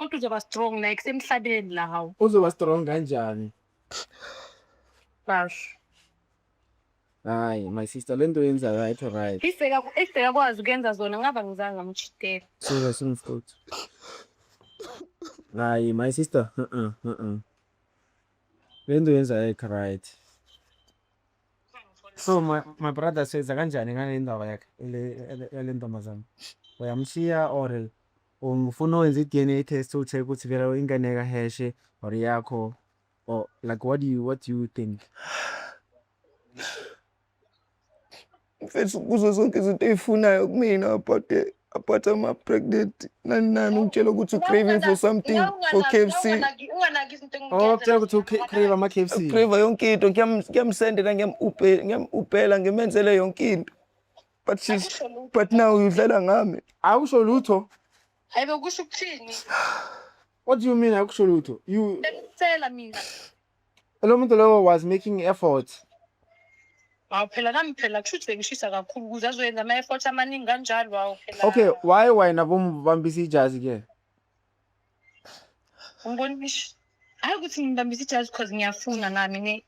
Kodwa uzoba strong like semhlabeni la, hawu. Uzoba strong kanjani? Basho. Hayi, my sister, le nto yenzayo ayikho right. If bekakwazi ukuyenza zona, ngabe angizange ngamchitela. Suka singifuthu. Hayi, my sister, uh-uh, uh-uh. Le nto yenzayo ayikho right. So my brother, senza kanjani ngale ndaba yakhe yale ntombazane? Uyamshiya or ufuna wenza i-DNA test, u-check ukuthi vele ingane kaHeshe or yakho, or like what do you think? Mfethu, kuzo zonke izinto ey'funayo kumina about ama-pregnant, nani nani, ungitshela ukuthi u-craving for something, for KFC. Unganaki izinto. Oh, kutshela ukuthi u-crave ama-KFC. Crave yonke into, ngiyamsendela, ngiyam-Uberela, ngimenzele yonke into, but now udlala ngami. Akusho lutho. Hayibo, kusho ukuthini? What do you mean akusho lutho? You Bengikucela mina. Lo muntu lowo was making effort. Hawu phela, nami phela kusho ukuthi bengishisa kakhulu ukuze azoyenza ama-effort amaningi kanjalo, hawu phela. Okay, why wena bombambisa ijazi ke? Ungibona ngisho, hhayi ukuthi ngibambisa ijazi because ngiyafuna nami ne.